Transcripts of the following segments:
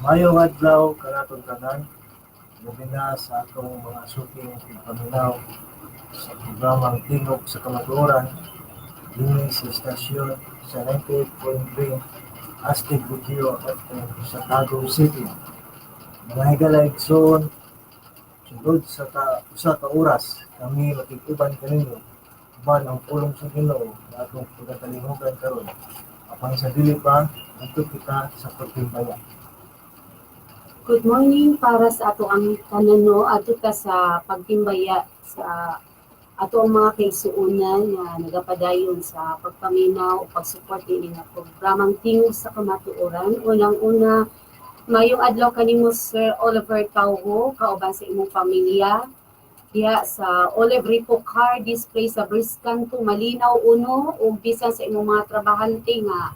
Maayong adlaw kanatong tanan, labi na sa atong mga suking tigpaminaw sa programang Tingog sa Kamatuoran dinhi sa istasyon sa 98.3 Astig Radio FM sa Tagum City. Mga higala igsoon, sulod sa usa ka oras kami makig-uban kaninyo uban ang pulong sa Ginoo na atong pagkatalihukan karon. Apan sa dili pa, adto kita sa pagtimbaya. Good morning para sa ato ang tanan, no, adto ta sa pagtimbaya sa ato ang mga kaigsuonan nga nagapadayon sa pagpaminaw o pagsuporta ini nga programang Tingog sa Kamatuoran. Unang-una, mayong adlaw kanimo, Sir Oliver Tauho, kauban sa imong pamilya diha sa Olive Repo Car Display sa Briscanto, Malinaw Uno, ug bisan sa imong mga trabahante nga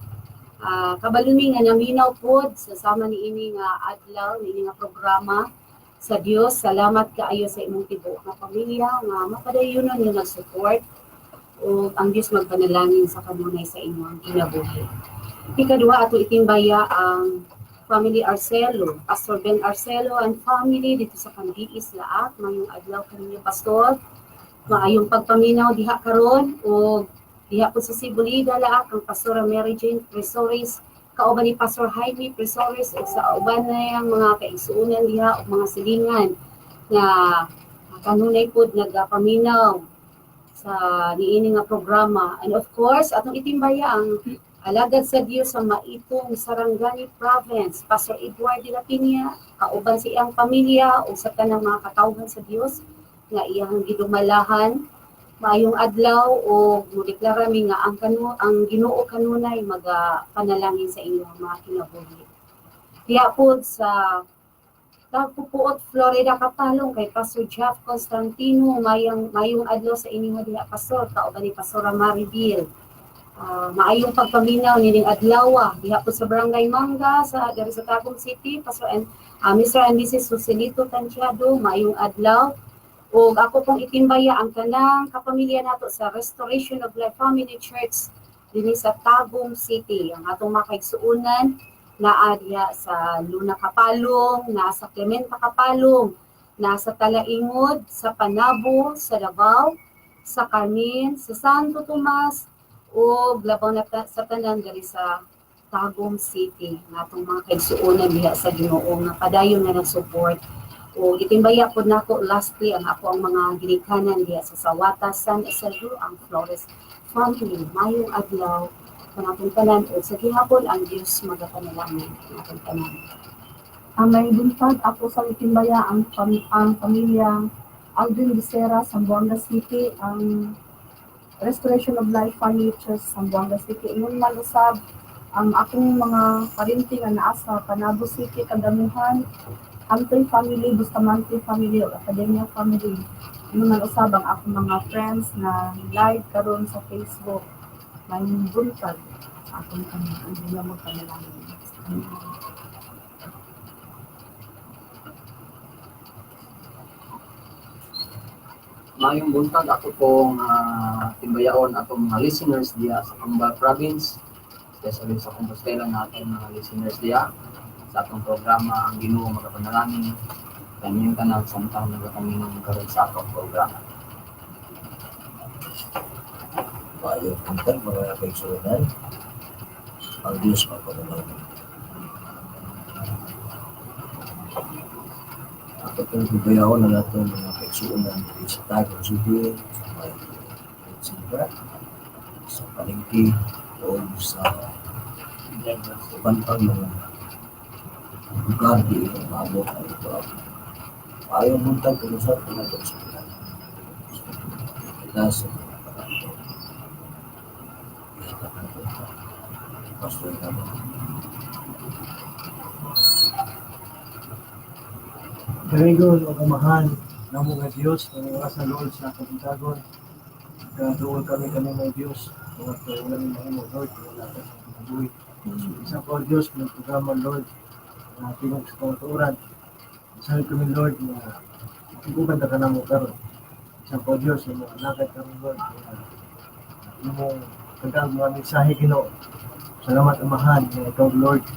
kabalo mi nga naminaw pod sa sama niini nga adlaw, niini nga programa sa Dios. Salamat kaayo sa imong tibuok nga pamilya nga mapadayonon nga nag-support, ug ang Dios magpanalangin sa kanunay sa inyong kinabuhi. Ikaduha, ato itimbaya ang family Arcelo, Pastor Ben Arcelo and family dito sa Cambiis, Laak. Mayong adlaw kaninyo, Pastor. Maayong pagpaminaw diha karon, ug diha po sa Sibulida, Laak, ang Pastora Mary Jane Presores kauban ni Pastor Jaime Presores ug sa uban na yang mga kaigsuonan diha ug mga silingan nga kanunay pod nagapaminaw sa niini nga programa. And of course, atong itimbaya ang alagad sa Dios sa Maitong, Sarangani Province, Pastor Edward de la Peña, kauban sa iyang pamilya ug sa tanang mga katawhan sa Dios nga iyang gidumalahan. Maayong adlaw o modeklara mi nga ang Ginoo kanunay magapanalangin sa inyong mga kinabuhi. Diha pod sa Tagpupuot, Florida, Kapalong, kay Pastor Jeff Constantino, mayong adlaw sa inyo diha, Pastor, kauban ni Pastora Maribel. Maayong pagpaminaw nining adlaw diha po sa Barangay Mangga sa diri sa Tagum City, Pastor and Mr. and Mrs. Susilito Tantiado, maayong adlaw. Ug ako pong itimbaya ang tanang kapamilya nato sa Restoration of Life Family Church dinhi sa Tagum City. Ang atong mga kaigsuonan naa diha sa Luna Kapalong, naa sa Clementa Kapalong, naa sa Talaingod, sa Panabo, sa Davao, sa Carmen, sa Santo Tomas, ug labaw na sa tanan diri sa Tagum City. Ang atong mga kaigsuonan diha sa Ginoo nga padayon nga nag-support. O itimbaya pod nako lastly ang ako ang mga ginikanan diha sa Sawata, San Isidro, ang Flores family. Mayong adlaw kanatong tanan o sa gihapon ang Dios magapanalangin kanatong tanan. Ang may buntag, ako sa itimbaya ang pamilya Aldrin Becerra, Zamboanga City, ang Restoration of Life Family Church, Zamboanga City. Ingon man usab ang akong mga parinti nga naa sa Panabo City, Kadamuhan, Hunter family, Bustamante family, o Academia family. Ingon man usab ang akong mga friends na live karon sa Facebook. May buntag sa akong tanan, ang Ginoo magpanalangin sa kanila. Maayong buntag, ako pong timbayaon atong mga listeners diya sa Cambal Province, especially sa Compostela na atong mga listeners diya sa atong programa Ang Ginoo Magapanalangin. Kanyang tanan samtang nagapaminaw karon sa atong programa. Maayong buntag mga kaigsuonan, ang Dios magpanalangin. Ato pong timbayaon ang atong mga kaigsuonan diri sa Tagum City, may Sibra, sa palengke o sa uban pang mga lugar di maabot ang ito. Maayong buntag pag-usap nato sa tanan. Kita sa mga pangato. Ihatag nato Pastor Gabo. Darigon o Amahan namo nga Dios, nga sa Lord sa kabuntagon. Kaduol kami kanimo, Dios, tungod kay wala mi mahimo, Lord, wala ka sa kinabuhi. Isa po, Dios, ng programa, Lord, na Tingog sa Kamatuoran. Sabi kami, Lord, na iguban ka namo karon. Isa po, Dios, sa mga lakad kami, Lord, na imong tagang mga mensahe, Ginoo. Salamat, Amahan, nga ikaw, Lord,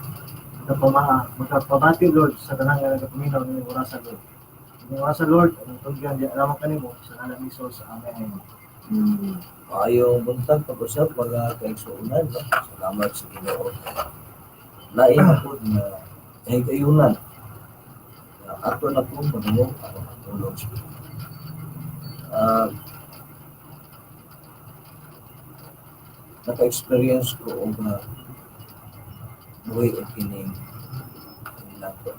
magkapabati, Lord, sa tanang nga nagapaminaw ng orasa, Lord. Inyong orasa, Lord, ang tugyan di lamang kanimo sa ngalan ni Jesus. Amen. Maayong buntag pag-usap mga kaigsuonan, no? Salamat sa Ginoo. Lain na po na kahigayunan na ato na pong madungog aron matulog sa Ginoo. Naka-experience ko og buhi og kining kinilato.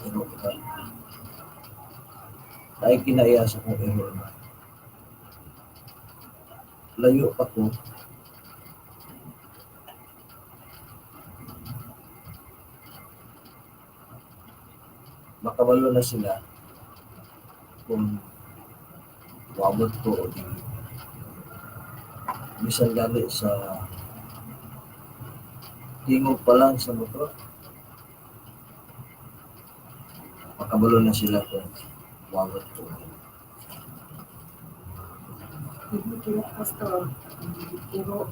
Iro ka. Naay kinaiya sa akong iro na. Layo pa ko. Makabalo na sila kung moabot ko o dili. Bisan gani sa tingog pa lang sa motor, makabalo na sila kung moabot ko o dili. Hindi kaya, Pastor, pero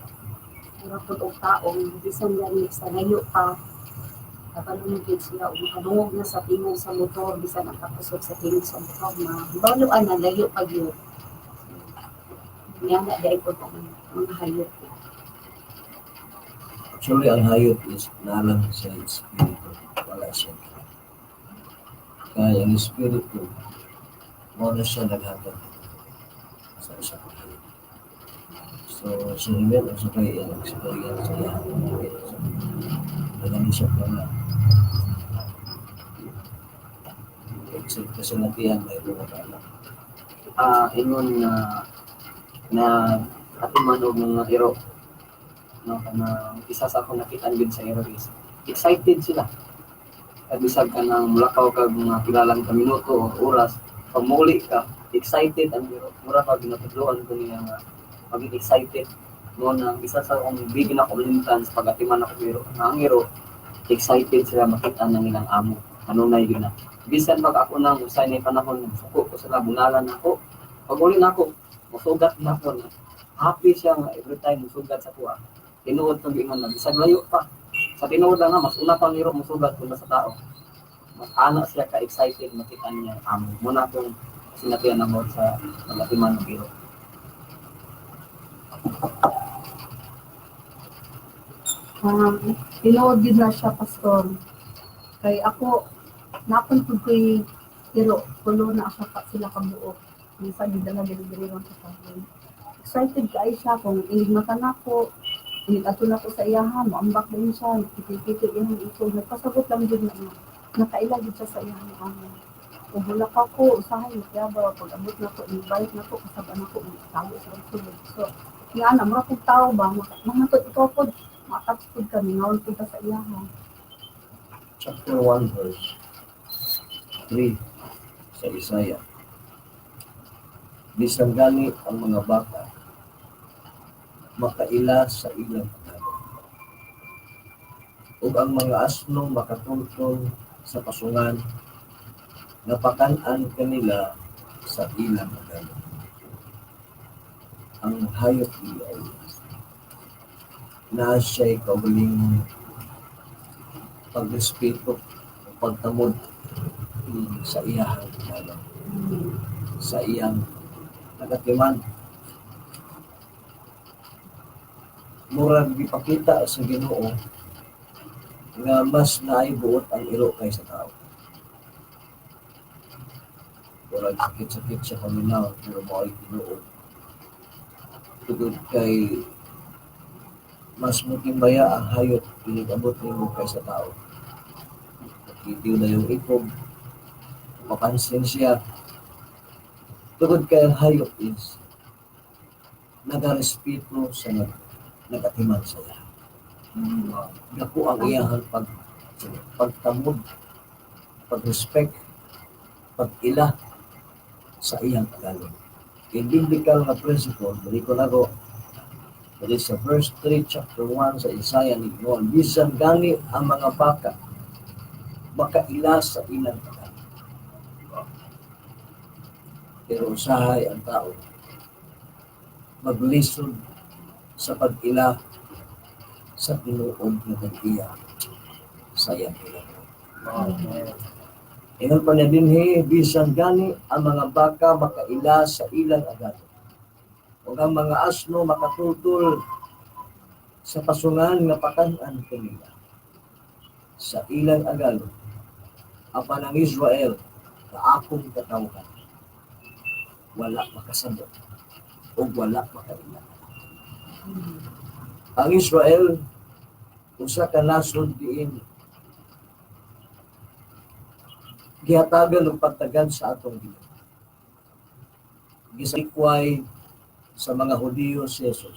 mura pud og taong bisan gani sa layo pa, kabalo na gyud sila og makadungog na sa tingog sa motor, bisan ang kakusog sa tingog sa motor, mabaluan na layo pa gyud. Nga na dai pud ang mga hayop. Actually, ang hayop is nalang sa espiritu, wala siya. Kaya ang espiritu, mao na siya naghatag sa isa ka hayop. So, si Mel, ang sakay ang experience sa iyang buhay. So, nagano siya pa nga. Except kasi natiyan, may mga anak. Ingon na na atuman og mga iro, no, kana isa sa akong nakita gid sa iro is excited sila. Kag bisag ka nang mulakaw kag mga pilalang ka minuto o oras, pag muuli ka, excited ang iro. Mura pa ginatudloan ko niya nga maging excited mo na isa sa akong big na kumintan sa pag-atiman ako iro. Nga ang iro, excited sila makita ng ilang amo. Kanunay yun na. Bisan pag ako nang usay na panahon, suko ko sila, bunalan ako. Pag uli na ako, musugat na ako na. Happy siya nga every time musugat sa kuha. Tinuod kang giingon na, bisag layo pa. Sa tinuod lang nga, mas una pang iro musugat kung sa tao. Mas ana siya ka-excited makita niya amo. Muna akong sinatiyan ako sa pag-atiman ng iro. Tinuod yun na siya, Pastor. Kay ako, napon pud ko'y iro, tulo na siya ka, sila kabuok. Minsan, gidala dili sa kahoy. Excited kay siya kung inig mata nako, inig ato nako sa iyaha, moambak din siya, nagkikiti iyang ito. Nagpasabot lang jud na nga, nakaila jud siya sa iyahang amo. Kung hula pa ko, usahay, makiyabaw, pag abot nako, inibalik nako, kasabaan nako, tawo sa sulod. So, nga na, mura kong tao ba, mga ikaw po, ma-attach po kami, ngaon po ta sa iyaha. Chapter 1 verse 3 sa Isaiah. Bisan gani ang mga bata makaila sa ilang pagkaon, ug ang mga asno makatungtong sa pasungan, napakan-an kanila sa ilang pagkaon. Ang hayop ay naa siya'y kaugalingong pagrespeto o pagtamod sa iyang pagkaon, sa iyang nagatiman. Murag gipakita sa Ginoo nga mas naay buot ang iro kaysa tao. Murag sakit-sakit siya paminaw pero mao'y tinuod. Tugod kay mas mutimbaya ang hayop inig-abot nimo kaysa tao. Nakitiw na yung ikob, mapansin siya. Tugod kay ang hayop is nagarespeto sa nagatiman sa iya. Dako ang iyang pagtamod, pag-respect, pag-ila sa iyang agalon. In biblical nga principle, balik ko na ko, dali sa verse 3, chapter 1 sa Isaiah ni Noon, bisan gani ang mga baka, makaila sa ilang agalon. Pero usahay ang tao, maglisod sa pag-ila sa tinuod nga tag-iya sa iyang kinabuhi. Ingon pa niya dinhi, bisan gani ang mga baka makaila sa ilang agalon, ug ang mga asno makatultol sa pasungan nga pakan-an kanila sa ilang agalon, apan ang Israel nga akong katawhan wala makasabot ug wala makaila. Ang Israel usa ka nasod diin gihatagan og pagtagad sa atong Ginoo. Gisalikway sa mga Hudiyo si Jesus.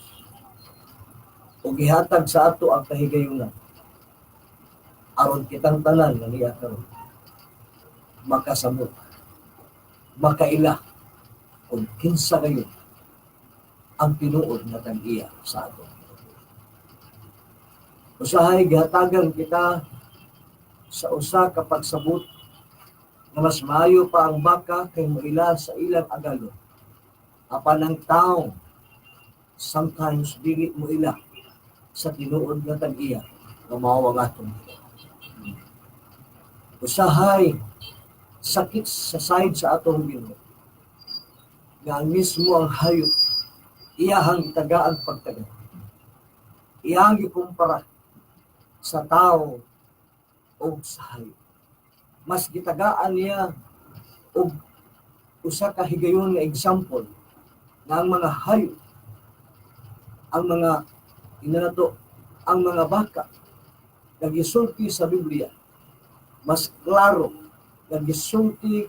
O gihatag sa ato ang kahigayunan aron kitang tanan nga niya karon makasabot, makaila kung kinsa kayo ang tinuod nga tag-iya sa ato. Usahay gihatagan kita sa usa ka pagsabot nga mas maayo pa ang baka kay moila sa ilang agalon. Apan ang tawo sometimes dili mo ila sa tinuod nga tag-iya nga mao ang atong Ginoo. Usahay sakit sa side sa atong Ginoo nga ang mismo ang hayop iyahang gitagaang pagtaga, iyahang gikumpara sa tao o sa hayop. Mas gitagaan niya og usa ka higayon nga example nga ang mga hayop, ang mga ina nato, ang mga baka nga gisulti sa Biblia, mas klaro nga gisulti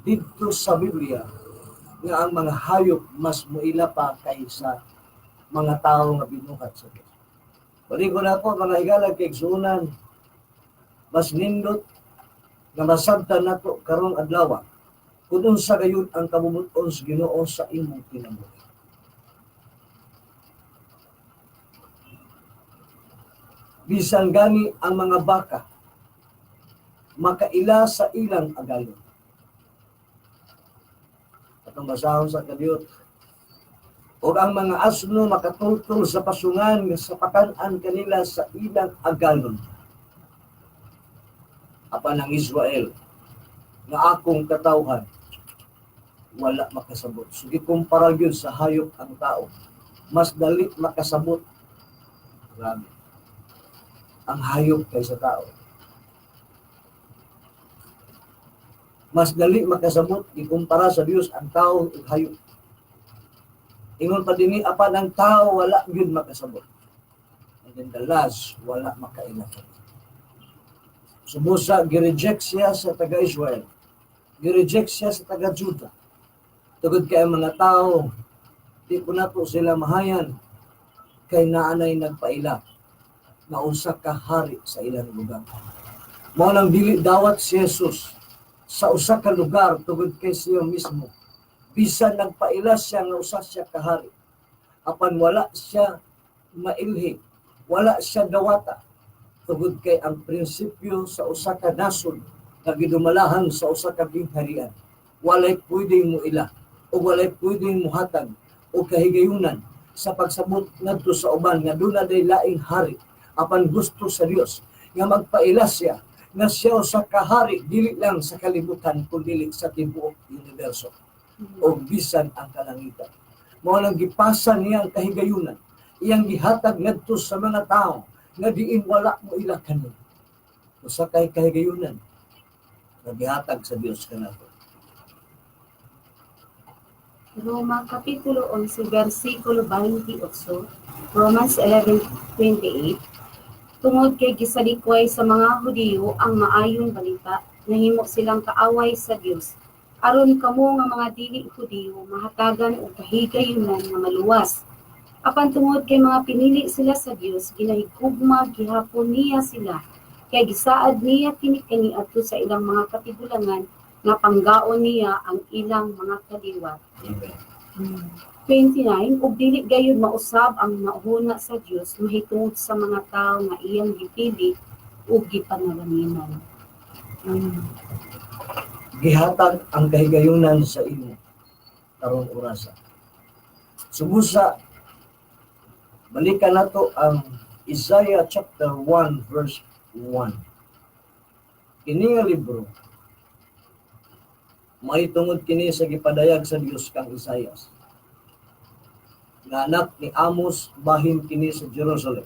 didto sa Biblia nga ang mga hayop mas muila pa kaysa mga tao nga binuhat sa Dios. Balik ko na po, mga higala kay igsuonan, mas nindot nga masabtan nato karong adlaw kung unsa gayud ang kabubut-on sa Ginoo sa imong kinabuhi. Bisan gani ang mga baka makaila sa ilang agalon. Atong basahon sa kadiyot. O ang mga asno makatultol sa pasungan nga sa pakan-an kanila sa ilang agalon. Apan ang Israel nga akong katawhan wala makasabot. So gikumpara gyud sa hayop ang tao. Mas dali makasabot. Grabe. Ang hayop kaysa tao. Mas dali makasabot ikumpara sa Dios ang tao ug hayop. Ingon pa dinhi, apan ang tao wala gyud makasabot. And then the last, wala makaila. Sumusa, gireject siya sa taga-Israel. Gireject siya sa taga-Juda. Tugod kay ang mga tao, di ko na po sila mahayan, kay naanay nagpaila na usa ka hari sa ilang lugar. Mao nang dili dawat si Jesus sa usa ka lugar tugod kay siya mismo. Bisan nagpaila siya nga usa siya ka hari, apan wala siya mailhi, wala siya dawata, tugod kay ang prinsipyo sa usa ka nasod nga gidumalahan sa usa ka gingharian, walay pwedeng moila o walay pwedeng mohatag o kahigayunan sa pagsabot ngadto sa uban nga duna day laing hari, apan gusto sa Dios nga magpaila siya nga siya usa ka hari dili lang sa kalibutan kundi sa tibuok universo o bisan ang kalangitan. Mao nang gipasa niya ang kahigayunan, iyang gihatag ngadto sa mga tawo nga diin wala mo ila kanon. Usa kay kahigayunan nga gihatag sa Dios kanato. Roma Kapitulo 11, versikulo 28, Romans 11:28. Tungod kay gisalikway sa mga Hudiyo ang maayong balita, nahimo silang kaaway sa Dios. Aron kamo nga mga dili Hudiyo mahatagan og kahigayunan nga maluwas. Apan tungod kay mga pinili sila sa Dios, ginahigugma gihapon niya sila. Kay gisaad niya kini kaniadto sa ilang mga katigulangan nga panggaon niya ang ilang mga kaliwat. Amen. 29, ug dili gayud mausab ang nahuna sa Dios mahitungod sa mga tawo nga iyang gipili ug gipanalaminan. Gihatag ang kahigayunan sa imo karong orasa. Sumusa, balikan nato ang Isaiah chapter 1 verse 1. Kini nga libro mahitungod kini sa gipadayag sa Dios kang Isaias, nga anak ni Amos, bahin kini sa Jerusalem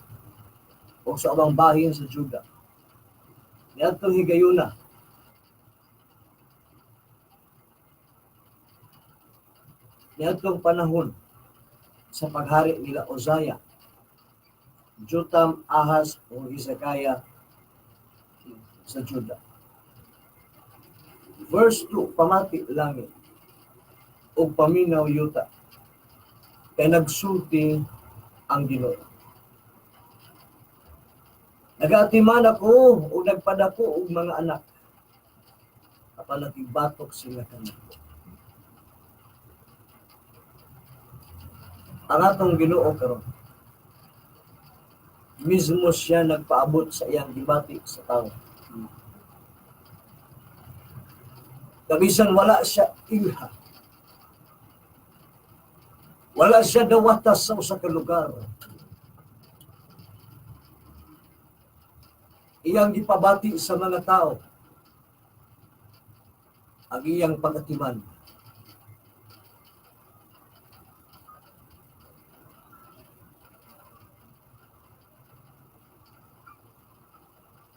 o sa ubang bahin sa Juda. Niadtong higayuna, niadtong panahon sa paghari nila Uzziah, Jotham, Ahaz o Hezekiah sa Juda. Verse 2, pamati langit ug paminaw yuta, kay nagsulti ang Ginoo. Nagaatiman ako ug nagpadako og mga anak, apan natigbatok sila kanako. Ang atong Ginoo karon, mismo siya nagpaabot sa iyang gibati sa tao. Kabisan wala siya ilha. Wala siya dawata sa usa ka lugar. Iyang gipabati sa mga tao ang iyang pag-atiman.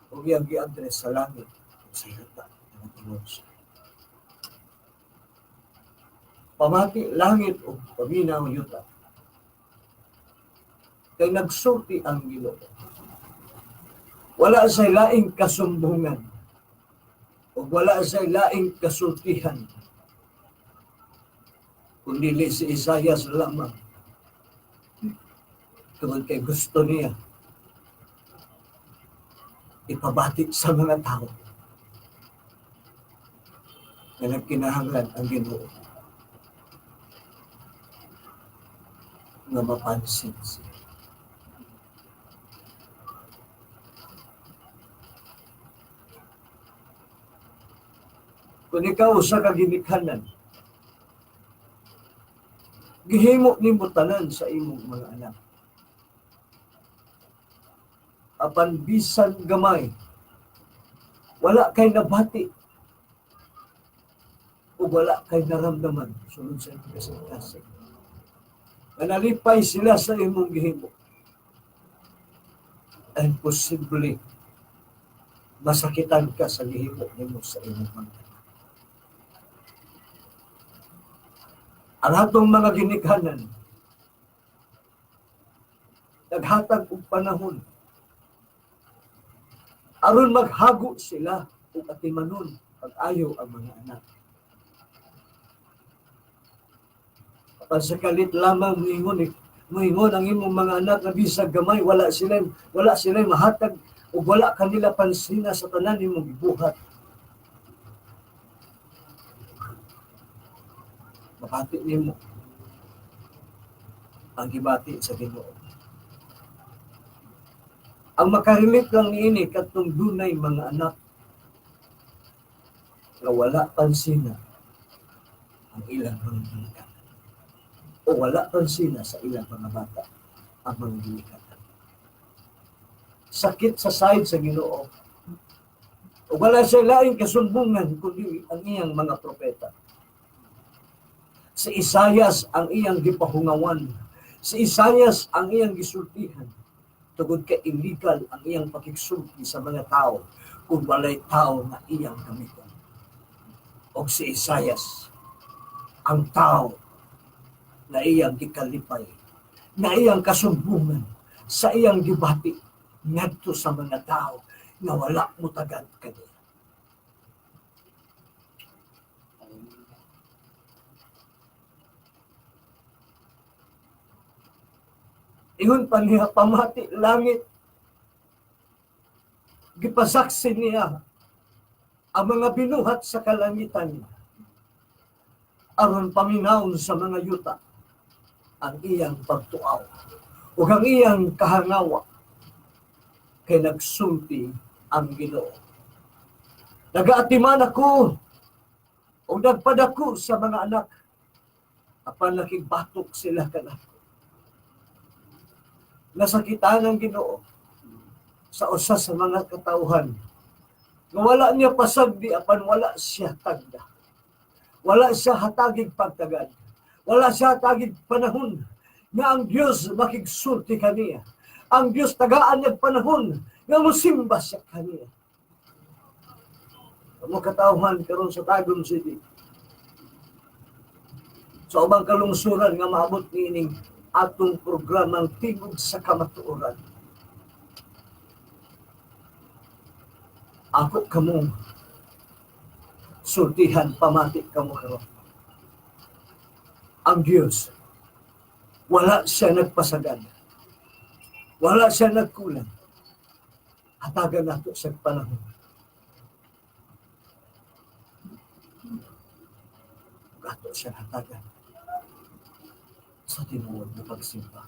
Ug iyang gi-address sa langit ug sa yuta nga tingog siya. Pamati langit ug paminaw yuta, kay nagsulti ang Ginoo. Wala say laing kasumbungan ug wala say laing kasultihan, kundi si Isaias lamang, tungod kay gusto niya ipabati sa mga tao na nagkinahanglan ang Ginoo nga mapansin siya. Kung ikaw sa kaginikanan, gihimo nimo tanan sa imong mga anak. Apan bisan gamay, wala kay nabati o wala kay naramdaman sulod sa imong kasing-kasing. Nalipay sila sa imong gihimo. And possibly, masakitan ka sa gihimo nimo sa imong mga anak. Ang atong mga ginikanan, naghatag og panahon aron maghago sila og atimanon pag-ayo ang mga anak. Apan sa kalit lamang muingon ang imong mga anak na bisag gamay, wala sila mahatag ug wala kanila pansina sa tanan nimong gibuhat. Mabati nimo ang gibati sa Ginoo. Ang makarelate lang niini katong dunay mga anak nga wala pansina ang ilang mga ginikanan o wala pansina sa ilang mga bata ang mga ginikanan. Sakit sa side sa Ginoo. O wala siya laing kasumbungan kundi ang iyang mga propeta. Si Isayas ang iyang gipahungawan. Si Isayas ang iyang gisultihan. Tungod kay illegal ang iyang pakigsulti sa mga tao kung walay tao na iyang gamiton. Og si Isayas ang tao Na iyang gikalipay, na iyang kasumbungan sa iyang gibati ngadto sa mga tao nga wala mutagad kaniya. Ingon pa niya, pamati langit. Gipasaksi niya ang mga binuhat sa kalangitan aron paminawon sa mga yuta ang iyang pagtuaw ug ang iyang kahangawa kay nagsulti ang Ginoo. Nagaatiman ako ug nagpadako sa mga anak apan nakigbatok sila kanako. Nasakitan ang Ginoo sa usa sa mga katawhan nga wala niya pasagdi apan wala siya tagda. Wala siya hatagig pagtagad. Wala siya hatagig panahon nga ang Dios makigsulti kaniya. Ang Dios tagaan niya panahon nga mosimba siya kaniya. Kamo katawhan karon sa Tagum City, sa ubang kalungsuran nga maabot niining atong programang Tingog sa Kamatuoran, ako kamong sultihan, pamati kamo karon. Ang Diyos, wala siya nagpasagad. Wala siya nagkulang. Hatagan nato sa panahon. Ato siya hatagan sa tinuod na pagsimba.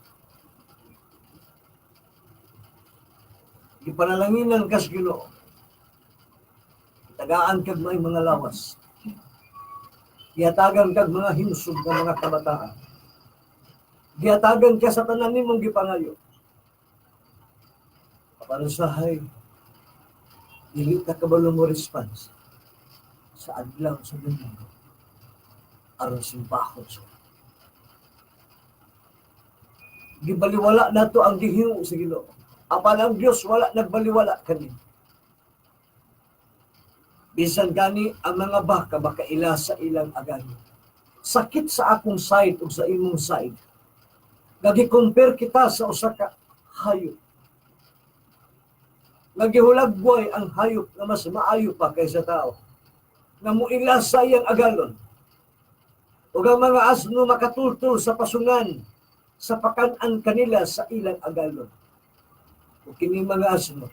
Gipanalanginan kas Ginoo. Tagaan kag may mga lawas. Gihatagan kag mga himsog nga mga kabataan. Gihatagan ka sa tanan nimong gipangayo. Apan usahay, dili ta kabalo mo response sa adlaw sa Domingo aron simbahon siya. Gibaliwala nato ang gihimo sa Ginoo. Apan ang Dios wala nagbaliwala kani. Bisan gani ang mga baka makaila sa ilang agalon. Sakit sa akong side ug sa imong side. Nagi-compare kita sa usa ka hayop. Nagihulagway ang hayop nga mas maayo pa kaysa tao. Nga muila sa iyang agalon. Ug ang mga asno makatultol sa pasungan sa pakan-an kanila sa ilang agalon. Ug kini mga asno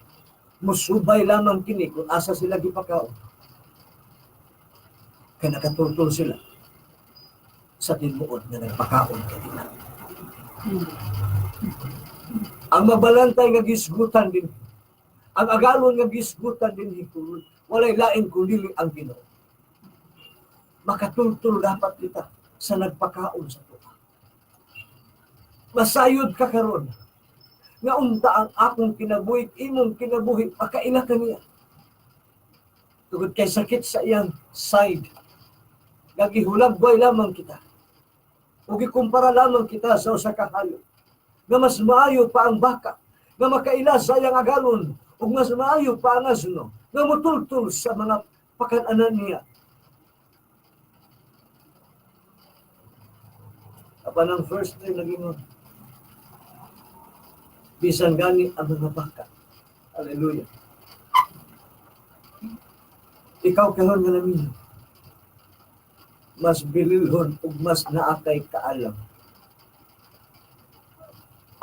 musubay lamang kini kung asa sila gipakaon. Kay nakatultol sila sa tinuod nga nagpakaon kanila. Ang mabalantay nga gisgutan din, ang agalon nga gisgutan din, walay lain kun dili ang Ginoo. Makatultol dapat kita sa nagpakaon sa tuwa. Masayod ka karon nga unta ang akong kinabuhi, imong kinabuhi, makaila ka niya. Tungod kay sakit sa iyang side, gagihulagway lamang kita. O gikumpara lamang kita sa usa ka hayop nga mas maayo pa ang baka, nga makaila sa iyang agalon, ug mas maayo pa ang asno, nga mutultol sa mga pakan-anan niya. Apan ang first day naging bisan gani ang mga baka. Hallelujah. Ikaw karon nga namin, mas bililhon ug mas naakay kaalam.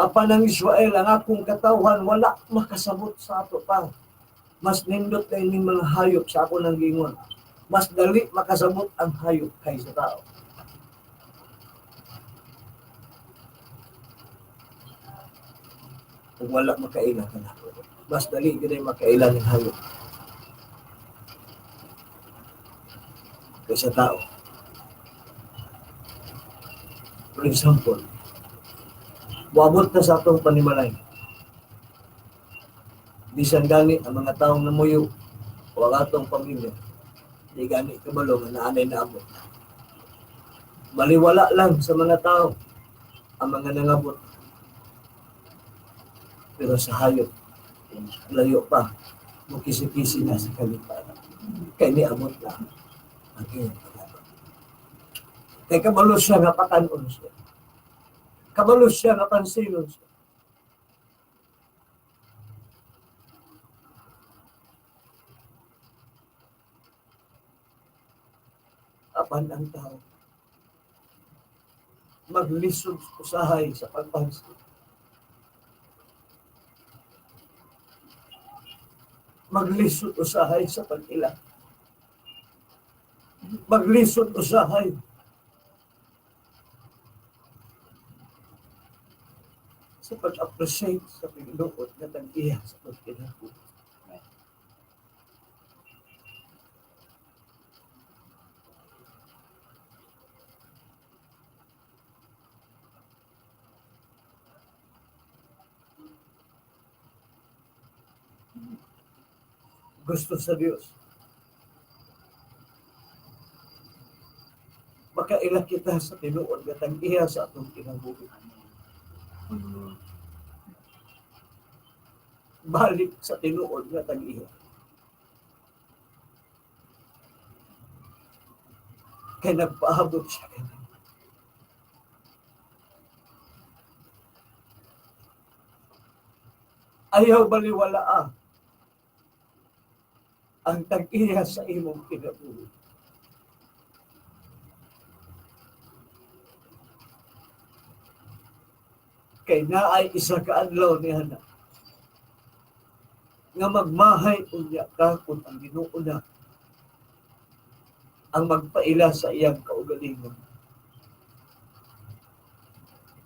Apan ang Israel, ang akong katawhan, wala makasabot sa ato pa. Mas nindot kay ning mga hayop sa ako nang gingon. Mas dali makasabot ang hayop kaysa tao. Kung wala makaila ka na, mas dali gid ay makaila ning hayop kaysa tao. For example, moabot na sa atong panimalay. Bisan gani ang mga taong namuyo o ang atong pamilya, di gani kabalo nga naanay naabot. Baliwala lang sa mga tao ang mga nangabot. Pero sa hayop, layo pa, mukisi-kisi na sa kalipara. Kay niabot na ang iyong pagabot. Kay kabalo siya nga pakanon siya. Kabalo siya nga pansinon siya. Apan ang tao maglisod usahay sa pagpansin. Maglisod usahay sa pag-ila. Maglisod usahay sa pag-appreciate sa Panginoon nga tag-iya sa pagkinabuhi. Gusto sa Dios makaila kita sa tinuod nga tag-iya sa atong kinabuhi. Balik sa tinuod nga tag-iya. Kay nagpaabot siya kanimo. Ayaw baliwalaa ang tag-iya sa imong kinabuhi. Kay naay isa ka adlaw ni Hana nga magmahay unya ka kung ang Ginoo na ang magpaila sa iyang kaugalingon.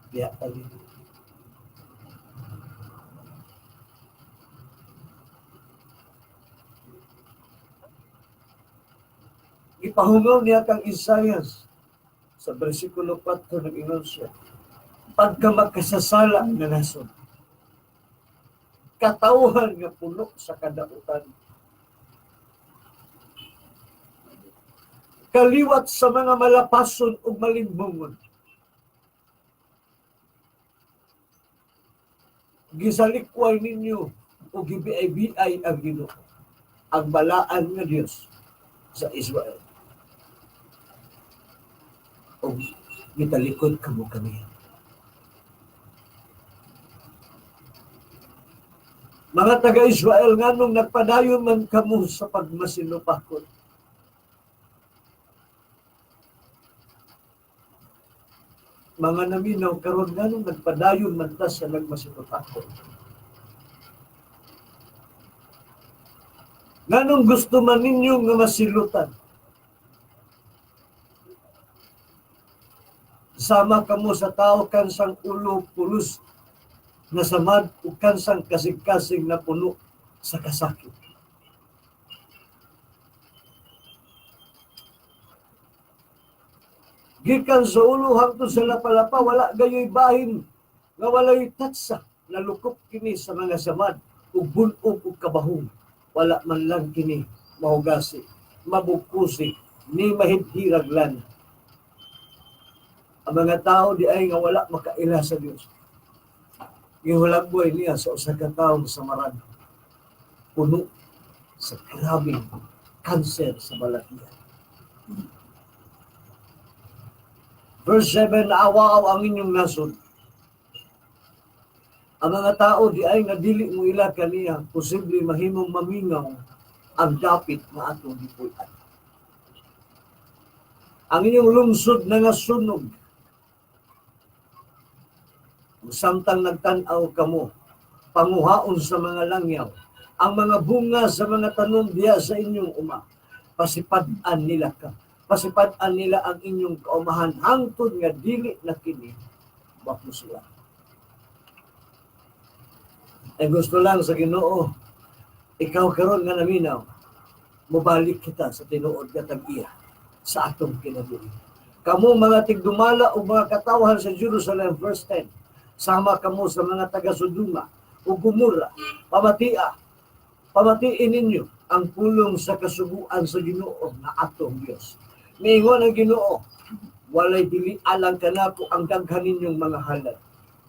Diya alin. Ipahungaw niya kang Isayas sa versikulo 4, nag-ingon siya, pagka magkasasala nga nasod, katawhan nga puno sa kadautan, kaliwat sa mga malapason ug malimbongon, gisalikway ninyo o gibiay-biay ang Ginoo, ang balaan nga Dios sa Israel. O gitalikod kamo kaniya. Mga taga-Israel, nganong nagpadayon man kamo sa pagmasinupakot? Mga naminaw karon, nganong nagpadayon man ta sa nagmasinupakot? Nganong gusto man ninyo nga masilutan? Sama kamo sa tao kansang ulo pulos na samad o kansang kasing-kasing na puno sa kasakit. Gikan sa ulo hangtod sa lapalapa, wala gayoy bahin nga walay tatsa na lukop kini sa mga samad ug bun-og ug kabahong. Wala man lang kini mahugasi, mabugkusi, ni mahidhirag lan. Ang mga tao di ay nga wala makaila sa Dios. Gihulagboy niya sa usa ka tawo sa marag, puno sa grabeng kanser sa balatian. Verse 7, naawaw ang inyong nasod. Ang mga tao di ay nga dili mo ila kaniya, posible mahimong mamingaw ang dapit nga atong gipuy-an. Ang inyong lungsod na nasunog. Samtang nagtan-aw kamo, panguhaon sa mga langyaw, ang mga bunga sa mga tanom diya sa inyong uma, pasipad-an nila ka. Pasipad-an nila ang inyong kaumahan hangtod nga dili na kini mapusla. Ay gusto lang sa Ginoo, ikaw karon nga naminaw, mobalik kita sa tinuod nga tag-iya sa atong kinabuhi. Kamo mga tigdumala o mga katawhan sa Jerusalem, verse 10, sama kamo sa mga taga-Sodoma o Gomorra, pamatiin ninyo ang pulong sa kasuguan sa Ginoo nga atong Dios. Niingon ang Ginoo, walay dili alang kanako ang daghan ninyong mga halad.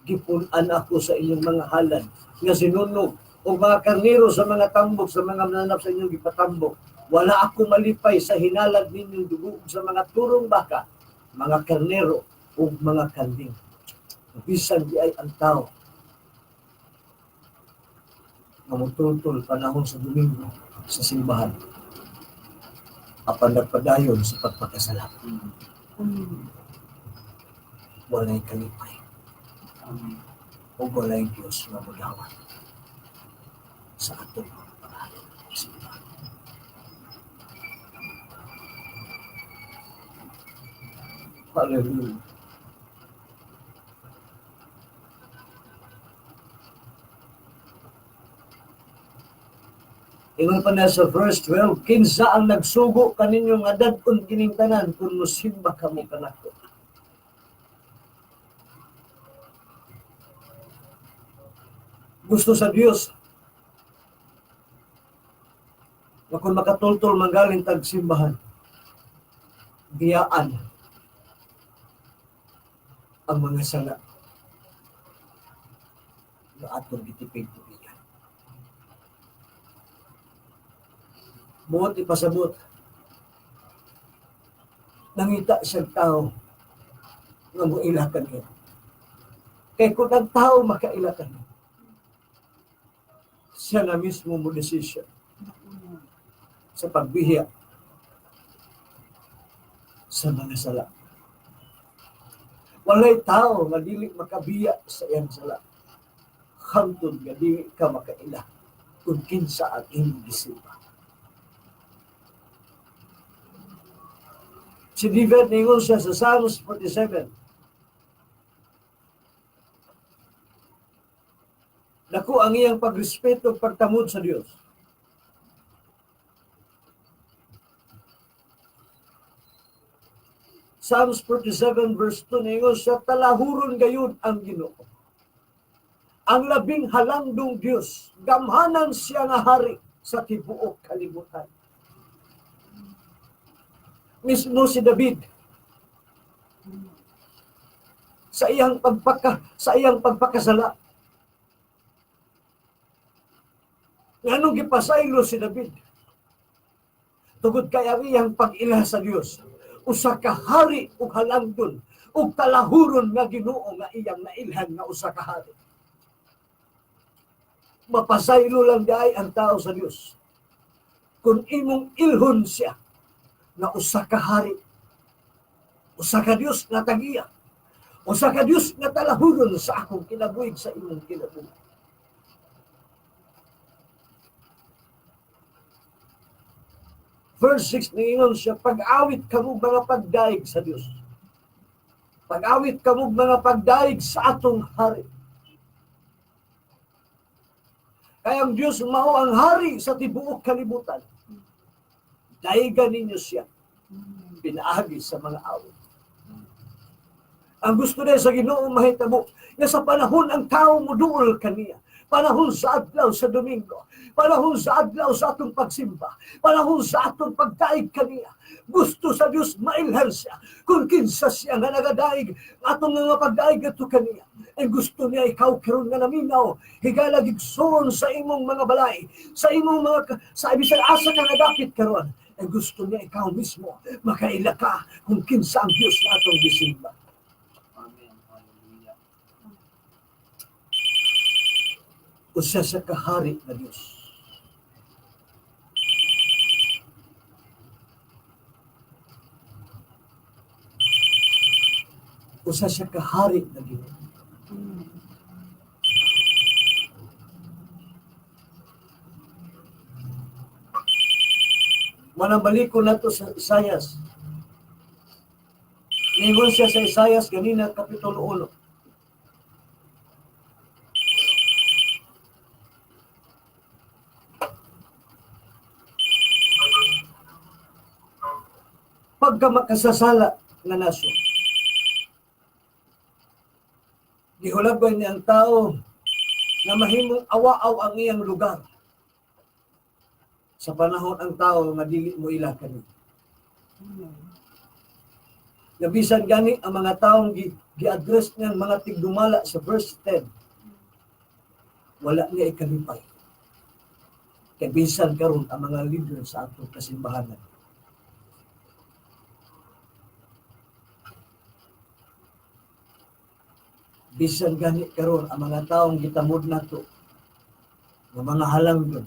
Gipun-an ako sa inyong mga halad nga sinunog o mga karnero sa mga tambok, sa mga mananap sa inyong gipatambok. Wala ako malipay sa hinalad ninyong dugo sa mga turong baka, mga karnero ug mga kanding. Bisan di ay ang tao nga mutultol panahon sa Domingo sa simbahan, apan nagpadayon sa pagpakasala, walay kalipay Amen. o walay Diyos nga modawat sa atong mga pangalan sa simbahan. Hallelujah. Ingon pa na sa verse 12, "Kinsa ang nagsugo kaninyo nga dad-on kining tanan kung mosimba kamo kanako?" Gusto sa Dios nga kung makatultol manggaling tag simbahan, biyaan ang mga sala na atong gitipig-tipigan. Buot ipasabot, nangita siyang tao nga moila kaniya. Kay kung ang tao makaila kaniya, siya na mismo mo decision sa pagbihiya sa mga sala. Walay tao nga dili makabiya sa iyang sala. Hangtod nga dili ka makaila kung kinsa ang imong gisimba. Si David ningon siya sa Psalms 47. Dako ang iyang pagrespeto ug pagtamod sa Dios. Psalms 47 verse 2, ningon siya, "Talahuron gayud ang Ginoo. Ang labing halangdong Dios, gamhanan siya nga hari sa tibuok kalibutan." Mismo si David sa iyang pagpakasala. Nganong gipasaylo si David? Tugod kay ang iyang pag-ila sa Dios, usa ka hari ug halangdon ug talahuron nga Ginoo nga iyang nailhan nga usa ka hari. Mapasaylo lang diay ang tao sa Dios kung imong ilhon siya nga usa ka hari, usa ka Dios nga tag-iya, usa ka Dios nga talahuron sa akong kinabuhi, sa imong kinabuhi. Verse 6, ningon siya, "Pag-awit kamo mga pagdaig sa Dios. Pag-awit kamo mga pagdaig sa atong hari." Kaya ang Dios mao ang hari sa tibuok kalibutan. Daigan ninyo siya pinaagi sa mga awit. Ang gusto niya sa Ginoo mahitabo nga sa panahon ang tao moduol kaniya, panahon sa adlaw sa Domingo, panahon sa adlaw sa atong pagsimba, panahon sa atong pagdaig kaniya, gusto sa Dios mailhan siya kung kinsa siya nga nagadaig atong nga pagdaig adto kaniya. Ang gusto niya ikaw karon nga naminaw, higala gigsoon sa imong mga balay, sa imong mga sa bisan asa ka ngadapit karon, ang gusto niya ikaw mismo makaila ka kung kinsa ang Dios na atong gisimba. Amen. Hallelujah. Usa sa kahari na Dios. Usa sa kahari na Ginoo. Manabalik ko na to sa Isayas. Ningon siya sa Isayas ganina, Kapitulo 1. Pagka makasasala nga nasyon, gihulagway niya ang tao na mahimong awaaw ang iyang lugar sa panahon ang tao nga dili mo ila kani. Nabisan gani ang mga taong gi-address niyan mga tigdumala sa verse 10. Wala niya ikalipay. Kay bisan karon ang mga leader sa atong kasimbahanan. Bisan gani karon ang mga taong gitamod nato nga mga halangdon,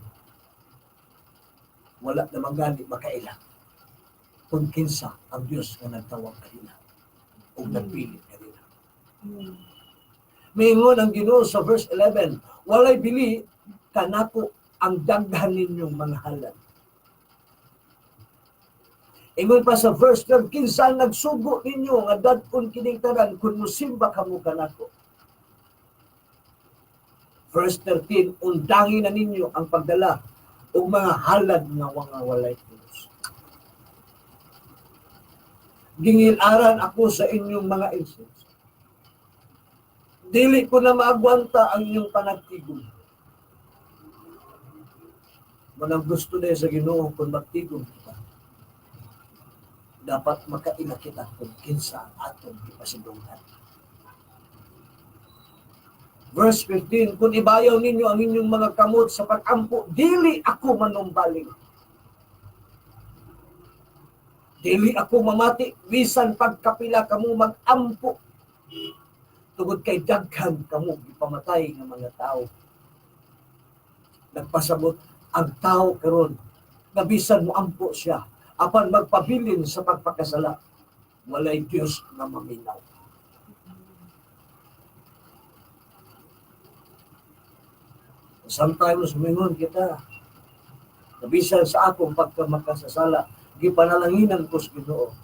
wala naman gani makaila kung kinsa ang Dios nga nagtawag kanila o nagpili kanila. Mingon ang Ginoo sa verse 11, "Walay bili kanako ang daghan ninyong mga halad." Ingon pa sa verse 12, "Kinsa ang nagsugo ninyo nga dad-on kining tanan kung musimba kamo kanako?" Verse 13, "Undangi na ninyo ang pagdala og mga halad nga mga walay pulos. Gingil-aran ako sa inyong mga incense. Dili ko na maagwanta ang inyong panagtigom." Manang gusto na sa Ginoo kung magtigom kita. Dapat makaila kita kung kinsa ang atong gipasidunggan. Verse 15, "Kung ibayaw ninyo ang inyong mga kamot sa pag-ampo, dili ako manumbaling. Dili ako mamati, bisan pagkapila kamo mag-ampo. Tungod kay daghan kamo gipamatay nga mga tao." Nagpasabot ang tao karon nga bisan mo ampo siya, apan magpabilin sa pagpakasala, walay Dios nga maminaw. Sometimes mingon kita, bisan sa akong pagkamakasasala, gipanalanginan ko sa Ginoo.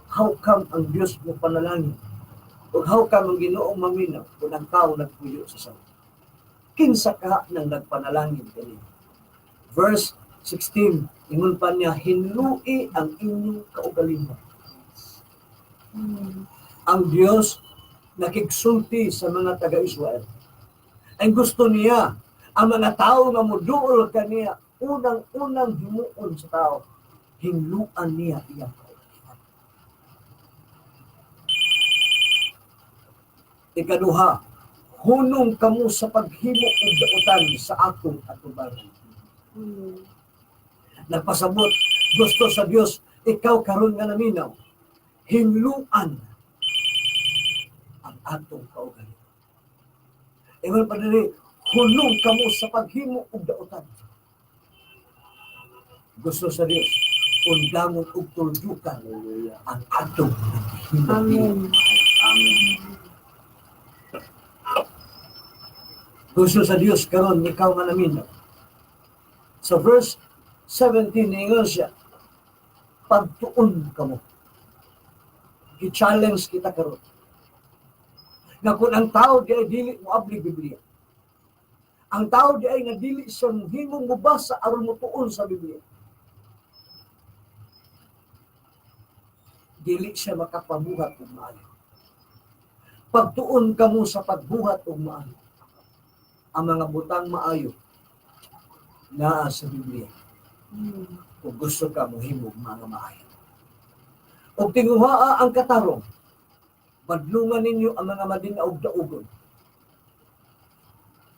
How come ang Dios mo panalangin? O how come ang Ginoo maminaw kung ang tao nagpuyo sa sala? Kinsa ka nang nagpanalangin kani? Verse 16, ingon pa niya, "Hinlui ang inyong kaugalingon." Ang Dios nakigsulti sa mga taga-Israel. Ang gusto niya, ang mga tao nga muduol kaniya, unang-unang himuon sa tao, hinluan niya iyang kaugalingon. Ikaduha, hunong kamo sa paghimo og dautan sa akong atubangan. Nagpasabot, gusto sa Dios, ikaw karon nga naminaw, hinluan ang atong kaugalingon. Ingon pa diri, hunong kamo sa paghimo og dautan. Gusto sa Dios, undangon og tuldukan ang atong naghimo. Amen. Amen. Gusto sa Dios karon ikaw nga naminaw. Sa verse 17 ingon siya, pagtuon kamo. Gi-challenge kita karon. Nga kung ang tao di ay dili mo abli Biblia. Ang tao di ay nga dili siya himong mobasa aron motuon sa Biblia. Dili siya makapabuhat og maayo. Pagtuon kamo sa pagbuhat og maayo. Ang mga butang maayo naa sa Biblia. Kung gusto ka mohimog mga maayo. Og tinguhaa ang katarong, badlungan ninyo ang mga madinaog daugon.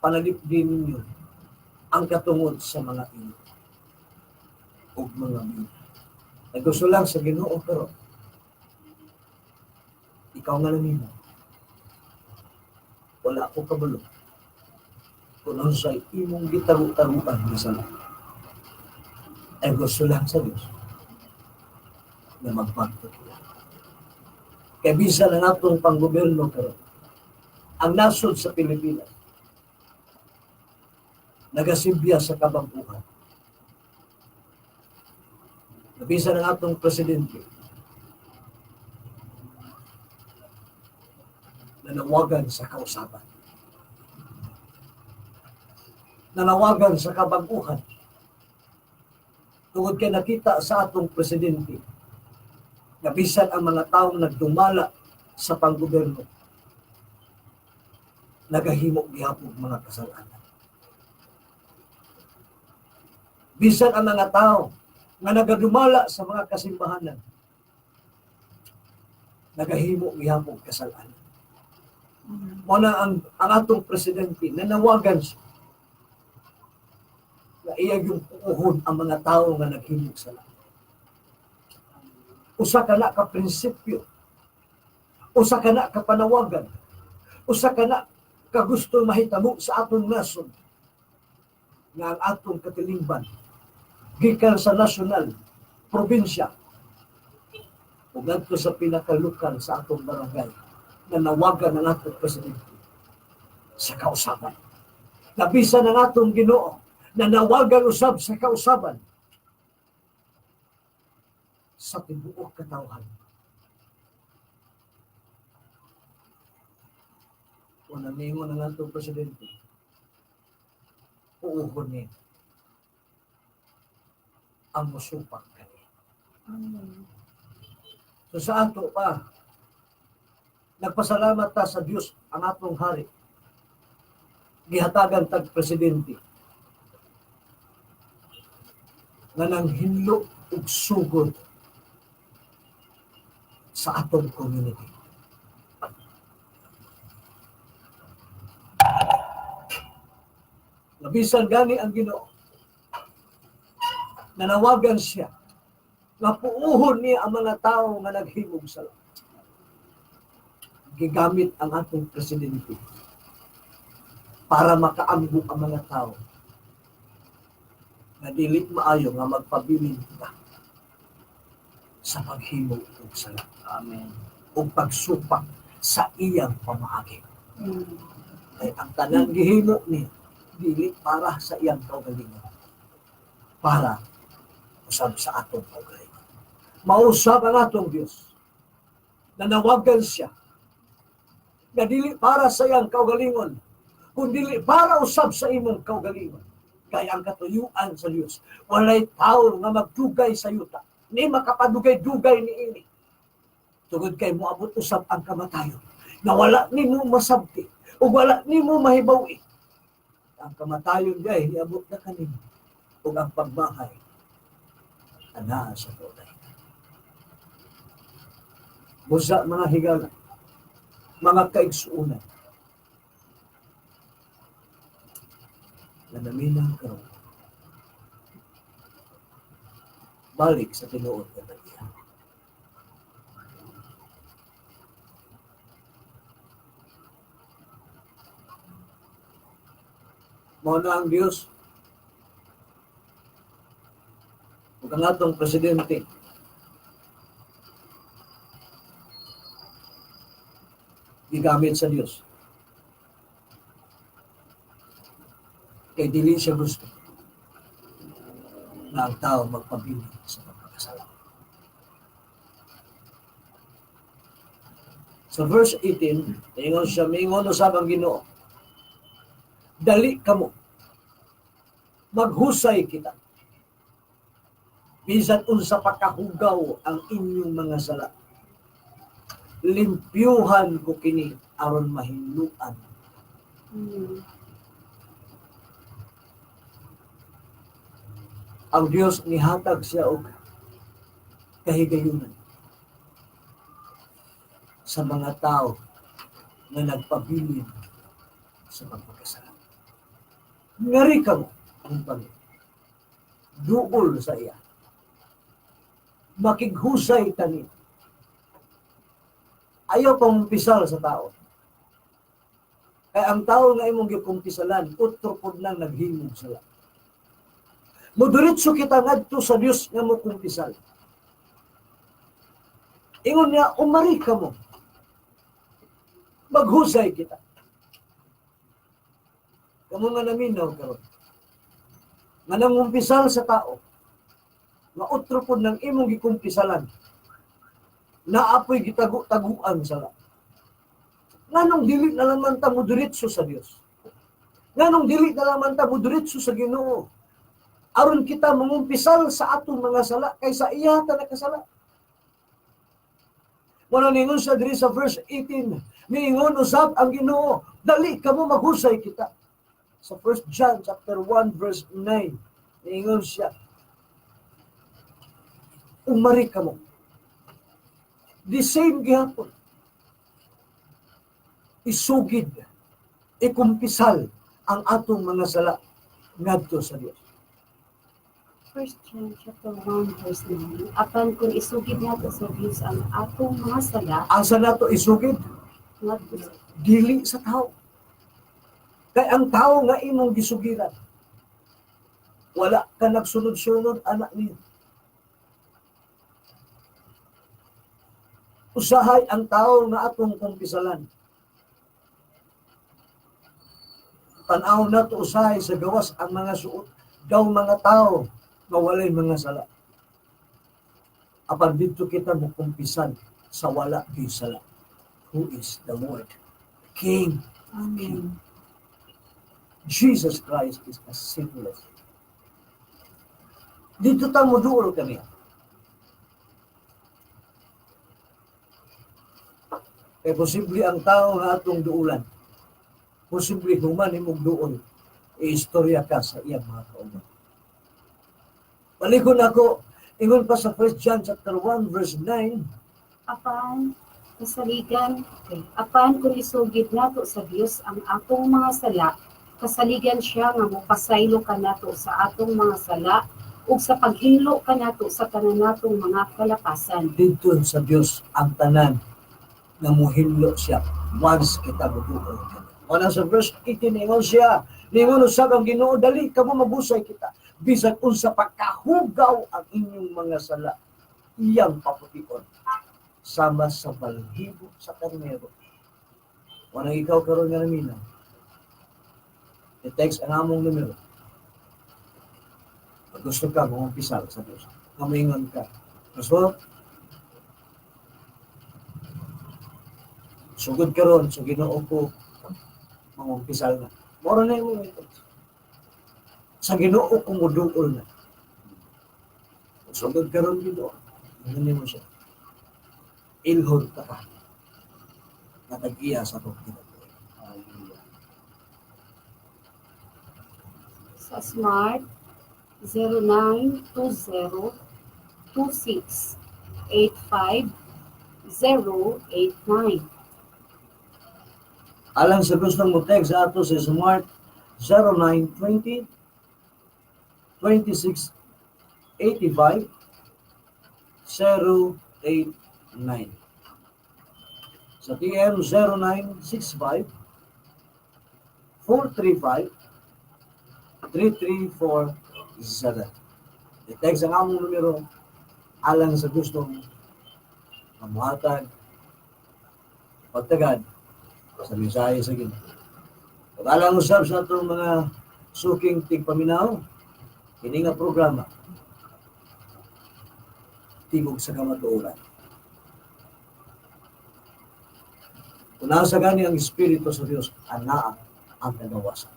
Panalipdi ninyo ang katungod sa mga ilo ug mga mila. Ay gusto lang sa Ginoo pero ikaw nga naminaw. Wala ko kabalo kung unsay imong gitaru-taruan nga sala. Ay gusto lang sa Dios na magbago kita. Kaya bisan ang atong panggobyerno karon, ang nasod sa Pilipinas, nagasibya sa kabangkuhan. Bisan ang atong presidente, nanawagan sa kausaban. Nanawagan sa kabaguhan. Tungod kay nakita sa atong presidente, na bisan ang mga taong nagdumala sa panggobyerno, nagahimo gihapon mga kasalanan. Bisan ang mga tao nga nagadumala sa mga kasimbahanan, nagahimo gihapon kasalanan. Mao na ang atong presidente nanawagan siya na iya yung puhon ang mga tao nga naghimog sa langit. Usa ka na ka prinsipyo, usa ka na ka panawagan. Usa ka na kagusto mahitabo sa atong nasod nga ang atong katilingban gikan sa nasyonal, probinsya ug ngadto sa pinakalokal sa atong barangay, nanawagan ang atong presidente sa kausaban. Nabisan ang atong Ginoo, nanawagan usab sa kausaban sa tibuok katawhan. Kung naningon ang atong presidente, puuhon niya ang musupak kaniya. Amen. So sa ato pa, nagpasalamat ta sa Dios, ang atong hari. Gihatagan tag presidente nga nanghinlo og sugod sa atong community. Nabisan gani ang Ginoo, nanawagan siya nga puuhon niya ang mga tao nga naghimog sala. Gigamit ang atong presidente para makaamgo ang mga tao nga dili maayo nga magpabilin ka sa paghimo og sala. Amen. Ug pagsupak sa iyang pamaagi. Amen. Kay ang tanan gihimo niya dili para sa iyang kaugalingon, para usab sa atong kaugalingon. Mausab ang atong Dios. Nanawagan siya nga dili para sa iyang kaugalingon, kundi para usab sa imong kaugalingon. Kay ang katuyuan sa Dios, walay tawo nga magdugay sa yuta, ni makapadugay-dugay niini. Tungod kay moabot usab ang kamatayon, nga wala nimo masabti ug wala nimo mahibaw-i. Ang kamatayon gay niabot na kanimo, ug ang pagmahay anaa sa tunay. Busa mga higala, mga kaigsuonan, na naminang karon, balik sa tinuod nga tag-iya. Mao na ang Dios ug ang atong presidente gigamit sa Dios. Kay dili siya gusto na ang tao magpabili sa pagkakasala. Sa verse 18, ingon siya, mingon usab ang Ginoo, dali kamo, maghusay kita, bisan unsa pa kahugaw ang inyong mga sala, limpyuhan ko kini aron mahinluan. Ang Dios nihatag siya og kahigayunan sa mga tao nga nagpabilin sa pagpakasala. Ngari ka mo ang Panginoon. Duol sa iya. Makighusay tani. Ayaw pangumpisal sa tao. Kaya ang tao nga imong gikumpisalan, utro pod nang naghimog sala. Mudiretso kita ngadto sa Dios nga mokumpisal. Ingon niya, umari ka mo. Maghusay kita. Kamo nga naminaw karon. Nga nangumpisal sa tao, nga utro pod nang imong gikumpisalan, naapoy gitagu-taguan sala. Nganong dili na laman ta modiretso sa Dios? Nganong dili na laman ta modiretso sa Ginoo? Aron kita mangumpisal sa atong mga sala kaysa iya ta nakasala. Wala ningon sa diri sa verse 18, niingon usab ang Ginoo, dali kamo maghusay kita. Sa 1 John chapter 1 verse 9, niingon siya, umari kamo. The same gihapon. Isugid, ikumpisal ang atong mga sala ngadto sa Dios. 1 John chapter 1 verse 9, apan kung isugid nato sa Dios ang atong mga sala, Asa nato isugid? Ngadto sa Dios. Dili sa tao. Kay ang tao nga imong gisugiran, wala ka nagsunod-sunod anak niya. Usahay ang tao nga atong kumpisalan. Tan-aw na to usahay sa gawas ang mga suot daw mga tao nga walay mga sala. Apan didto kita mokumpisan sa wala gyud sala. Who is the Lord? King. Amen. Jesus Christ is a sinless. Dito ta moduol kami. Kaya posible ang tao nga atong duulan. Posible human imong duol. Iistorya ka sa iyang mga kauban. Balikon ako, ingon pa sa 1 John chapter 1 verse 9. Apan kasaligan, okay. Apan kung isugid nato sa Dios ang atong mga sala, kasaligan siya nga mopasaylo kanato sa atong mga sala ug sa paghinlo kanato sa tanan natong mga kalapasan. Didto sa Dios ang tanan nga muhinlo siya once kita muduol. Una sa verse 18, ningon siya, ningon usab ang Ginoo, dali kamo mabusay kita, bisan unsa pa kahugaw ang inyong mga sala, iyang papution sama sa balhibo sa karnero. Wala ikaw karon nga naminaw. I-text ang among numero. Pag gusto ka, mangumpisal sa Diyos. Kamingon ka. Gusto? Sugod karon sa Ginoo ko, mangumpisal na. Mora na yung ito. Sa Ginoo ko muduol na. Sugod karon Ginoo, ingon mo siya. Ilhon ta ka. Natag-iya sa atong kinabuhi. Hallelujah. Sa Smart 0920 26 85 089. Alang sa gustong mo text sa ato sa Smart 0920 26 85 089. Sa TM 0965 435 3347. I-text ang among numero alang sa gustong mamuhatag pagtagad sa mensahe sa Ginoo. Alang usab sa atong mga suking tigpaminaw, kini nga programa Tingog sa Kamatuoran. Kung nasa gani ang Espiritu sa Dios, anaa ang kagawasan.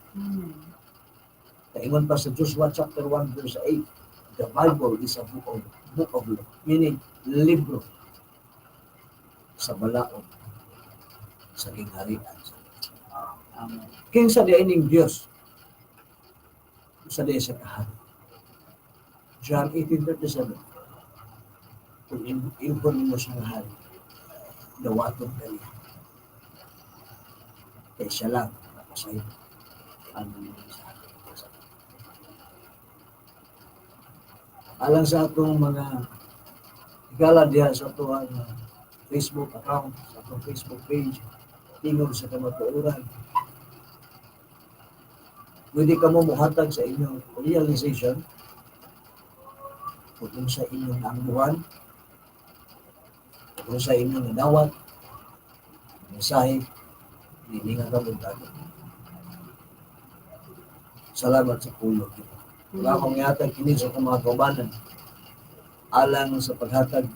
Kaingon pa sa Joshua chapter 1 verse 8, the Bible is a book of law, meaning libro sa balaod sa gingharian. Amen. Kinsa di ining Dios? Sa di sa kahari. John 18:37. Kung ilhon nimo siyang hari, dawaton ka niya. Kaya siya lang nakasayod. Amen. Alang sa atong mga higala diha sa atong Facebook account, sa atong Facebook page, Tingog sa Kamatuoran. Pwede ka mo muhatag sa inyong realization kung sa inyong naangguhan, kung sa inyong nadawat, mensahe, hindi nga kabuntag. Salamat sa pulong kita. Wala akong ihatag kini sa akong mga kaubanan alang sa paghatag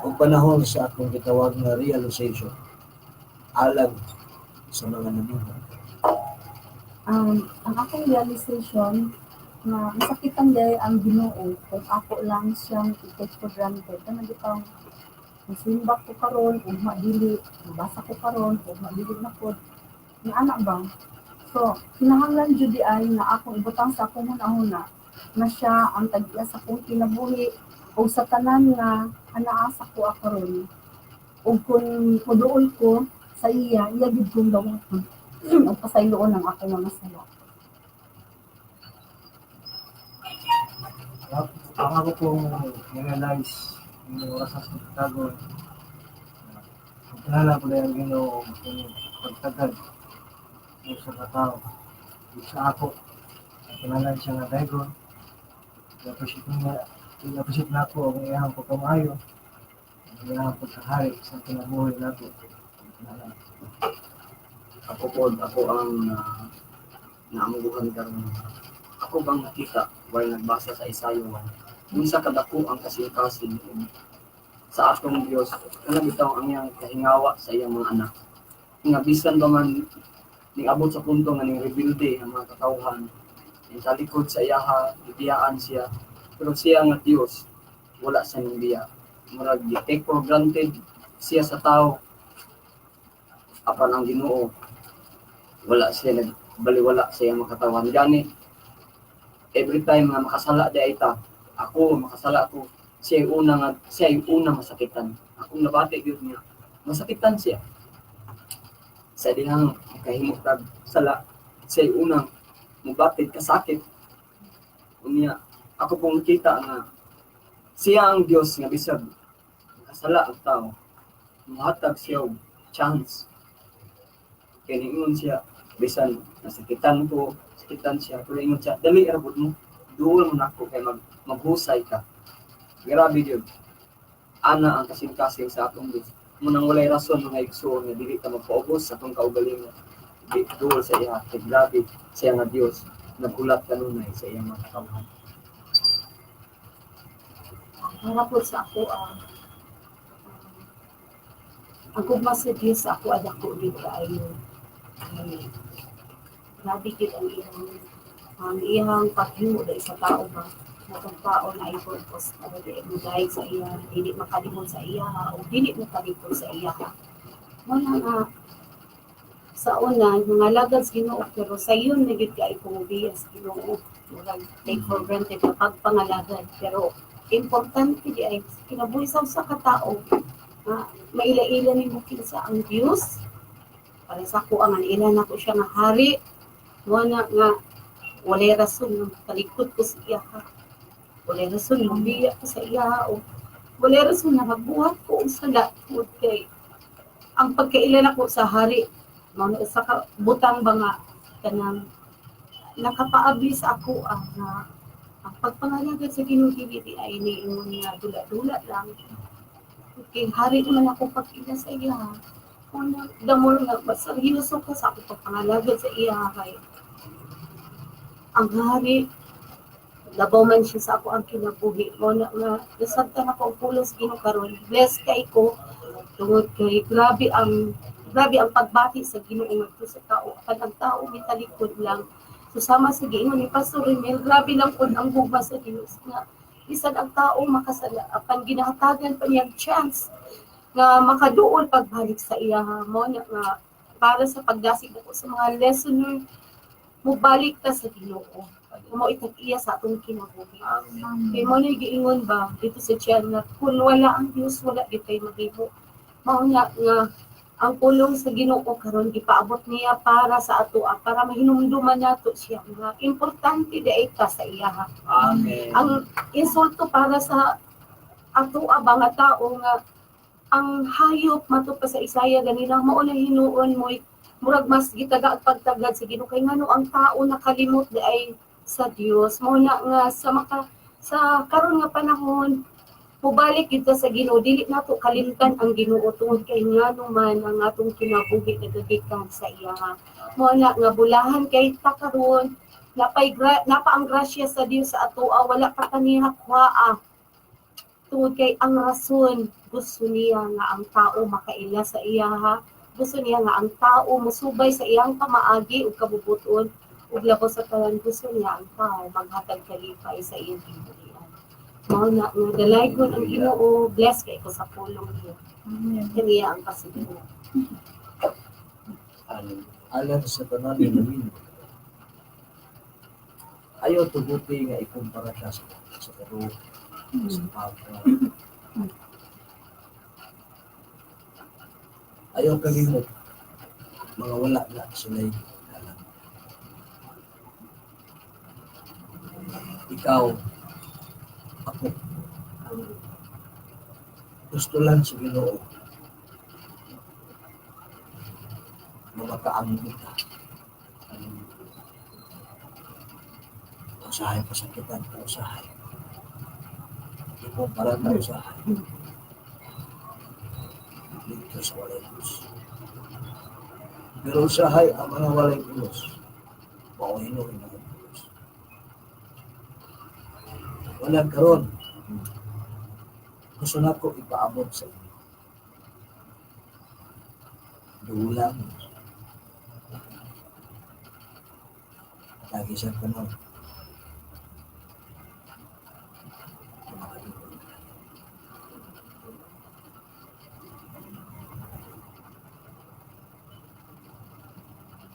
o panahon sa akong gitawag nga realization alang sa mga namuha. Ang akong realization na masakitan gay ang Ginoo kung ako lang siyang i-take for granted. Kana di pang musimbak ko karon ug madili, mabasa ko karon ug madili na pod. Ni anak ba? So, kinahanglan jud di ay nga akong ibutang sa akong hunahuna na siya ang tag-iya sa akong kinabuhi o sa tanan nga anaa sa ko karon. Ug kung moduol ko sa iya, iya gid kong dawaton. Ug pasayloon ang akong mga sala. Ang ako pong realize yung oras sa pagtagon, kilala ko na yung Ginoo, pagtagad sa katao. Sa ako, ang siya nga daygon. I-appreciate niya, i-appreciate nako ang iyang pagkamaayo, ang iyang pagkahari sa kinabuhi nato. Ako po, ako ang naamguhan karon. Ako bang nakita while nagbasa sa Isaiah 1. Unsa kadako ang kasing-kasing sa atong Dios, kana bitaw ang iyang kahingawa sa iyang mga anak. Nga bisan pa man ning abot sa punto nga ning rebelde ang mga katawhan, ning talikod sa iyaha, gibiyaan siya, pero siya nga Dios wala sa ning biya. Murag gi-take for granted siya sa tao, apan ang Ginoo wala siya nagbaliwala sa iyang mga katawhan. Gani every time nga makasala di ay ta, ako makasala ako, siya ay una masakitan. Akong nabati gyud niya, masakitan siya sa dihang makahimo tag sala, siya ay unang mubatid kasakit. Unya ako pong nakita nga siya ang Dios nga bisag makasala ang tao, muhatag siya og chance. Kay niingon siya, bisan nasakitan ko, sakitan siya, pero ingon siya, "Dali ra pud mo, duol mo nako kay maghusay ka." Grabe jud ana ang kasing-kasing sa atong Dios. Munang walay rason, mga igsoon, nga dili ta magpaubos sa atong kaugalingon di duol sa iya, kay grabe siya nga Dios, naghulat kanunay sa iyang mga katawhan. Para po sa ako, ang gugma sa Dios sa ako adako gid kaayo. Ay, grabe gid ang iyang paghimo dahil sa tao ba, na tao na ay purpose para di mo dahil sa iya, dili makalimot sa iya o dili mo kalikod sa iya. Mao na nga sa una mga lagad sa Ginoo, pero sa iyon na gyud kay kumubiya sa Ginoo, murag take for granted na pagpangalagad. Pero importante di ay kinabuhi sa usa ka tawo nga maila-ila nimo kinsa ang Dios. Para sa ako, ang ila nako siya nga hari. Mo na nga walay rason nga talikod ko sa iya, walay rason nga biya ko sa iya, o walay rason nga magbuhat ko og sala, tungod kay ang pagkaila nako sa hari mao na usa ka butang ba nga kanang nakapaabli sa ako ang nga ang pagpangalagad sa Ginoo dili di ay niingon nga dula-dula lang, kay hari naman ako pag-ila sa iya. Una, the more nga seryoso ka sa ako pagpangalagad sa iya, kay ang hari labaw man siya sa ako ang kinabuhi. Mo na nga nasabtan ako ang pulong sa Ginoo karon. Bless kay ko tungod kay grabe ang pagbati sa Ginoo ngadto sa tao, apan ang tao gitalikod lang. So sama sa giingon ni Pastor Remel, grabe lang pud ang gugma sa Dios nga bisan ang tao makasala, apan ginahatagan pa niyang chance nga makaduol pagbalik sa iya. Mo na nga para sa pagdasig ako sa mga listener, mobalik ta sa Ginoo, mo itag-iya sa atong kinabuhi. Amen. Kay mo na giingon ba dito sa tiyan nga kung wala ang Dios, wala gyud kay mahimo. Mao na nga ang pulong sa Ginoo karon gipaabot niya para sa ato, para mahinumduman nato siya nga importante di ay ka sa iya. Amen. Ang insulto para sa ato ba nga tao nga ang hayop, mato pa sa Isaiah ganina, mao na hinuon mo murag mas gitaga ang pagtagad sa Ginoo kay ngano ang tao nakalimot di ay sa Dios. Mao na nga sa maka sa karon nga panahon, mubalik kita sa Ginoo, dili nato kalimtan ang Ginoo tungod kay ngano man ang atong kinabuhi nagagikan sa iya. Mao na nga bulahan kay ta karon, napa ang grasya sa Dios sa ato, wala pa kaniya kuhaa, tungod kay ang rason, gusto niya nga ang tao makaila sa iya ha. Gusto niya nga ang tao musubay sa iyang pamaagi ug kabubuton, ug labaw sa tanan, gusto niya ang tao maghatag kalipay sa iyang gingharian. Mao na nga dalaygon ang Ginoo. Bless kay ko sa pulong niya. Amen. Kaniya ang kasigo. Hallelujah. Alang sa tanan nga namin. Ayaw tuguti nga ikumpara siya sa Peru, sa Papa. Ayaw kalimot, mga wala na sila'y alam. Ikaw, ako, gusto lang sa Ginoo. Makaambi ka. Usahay pasakitan ka usahay. Ikumpara ka usahay. Dito sa walay pulos. Pero usahay ang mga walay pulos. Mao hinuon ang pulos. Wala karon. Gusto nako ipaabot sa inyo. Dulang. Lagi sa kanon.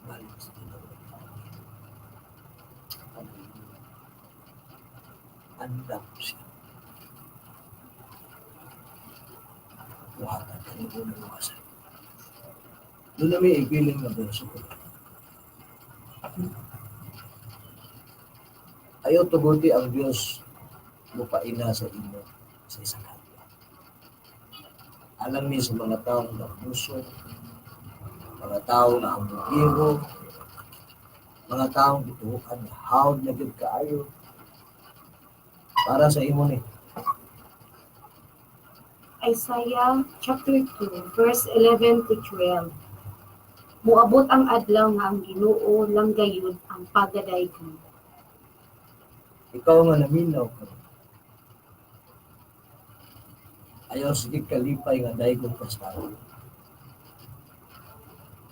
Balik sa Ginoo. Andam siya. Buhatan ka ni unang luwasan. Doon na may ibiling na verso ko. Ayaw tuguti ang Diyos mupaina sa inyo sa isang adlaw. Alam ni sa mga taong napuso, mga taong naambugiro, mga taong gituohan na hawd na gyud kaayo para sa imo ni. Isaiah chapter 2 verse 11 to 12. Moabot ang adlaw nga ang Ginoo lang gayud ang pagadaygon. Ikaw nga naminaw ka. Ayaw sige kalipay nga daygon ka sa tao.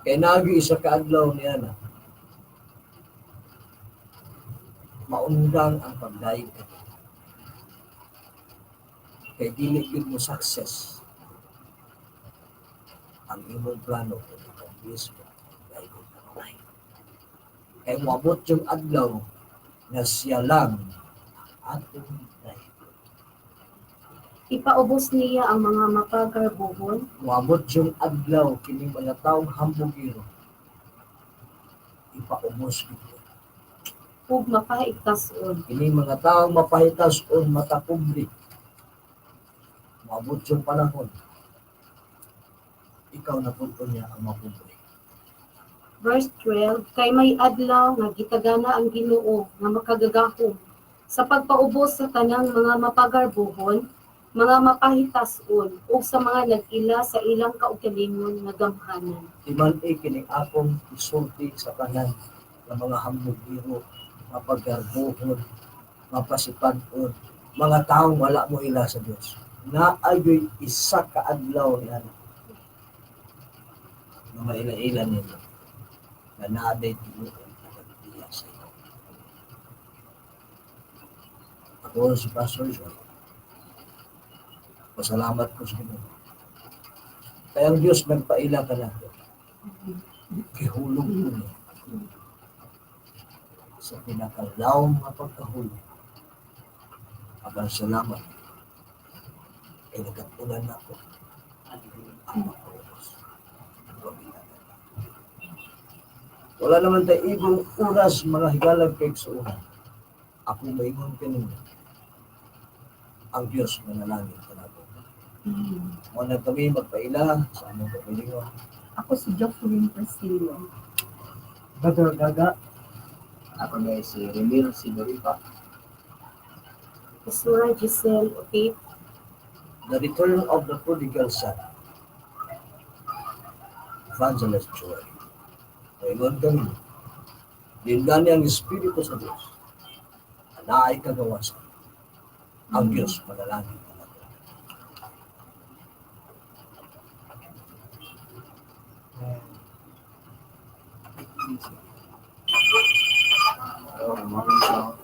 Kay naagi isa ka adlaw niya na maundang ang pagdayeg ka. Kay dili gyud mo success ang imong plano kung ikaw mismo daygon ka kamay. Kay moabot yung adlaw na siya lang ang atong daygon. Ipaubos niya ang mga mapagarbuhon. Moabot yung adlaw kining mga taong hambugiro. Ipaubos gyud. Ug mapaigtas-on. Kining mga taong mapahitas-on matapobre. Moabot yung panahon. Ikaw na pud niya ang mapobre. Verse 12, kay may adlaw nga gitagana ang Ginoo nga makagagahom sa pagpaubos sa tanang mga mapagarbuhon, mga mapahitas-on, ug sa mga nag-ila sa ilang kaugalingon nga gamhanan. Timan-i kining akong isulti sa tanan nga mga hambugiro, mapagarbuhon, mapasipag-on, mga taong wala mo ila sa Dios. Naayoy isa ka adlaw niya na maila-ila ninyo na naaday tinuod na nagbiya sa iyo. Ako si Pastor Joy. Pasalamat ko sa Ginoo. Kaya ang Diyos nagpaila ka natin. Gihulog ko niya sa pinakalawom nga pagkahulog. Apan salamat ay nagkatunan nako ang makaubos. Wala naman tayo ibong oras mga higalag kay igsuonan. Ako maingon kaninyo, ang Diyos manalangin kanato. Muna kami magpaila sa among kapilingon. Ako si Jocelyn Priscilla. Brother Gaga. Ako na si Remil Sidoripa. Pastora Giselle Otit. The Return of the Prodigal Son. Evangelist Joy. Maingon kami. Dindani ang Espiritu sa Diyos. Anaay kagawasan. Ang Diyos manalangin kanato. Hello, good morning.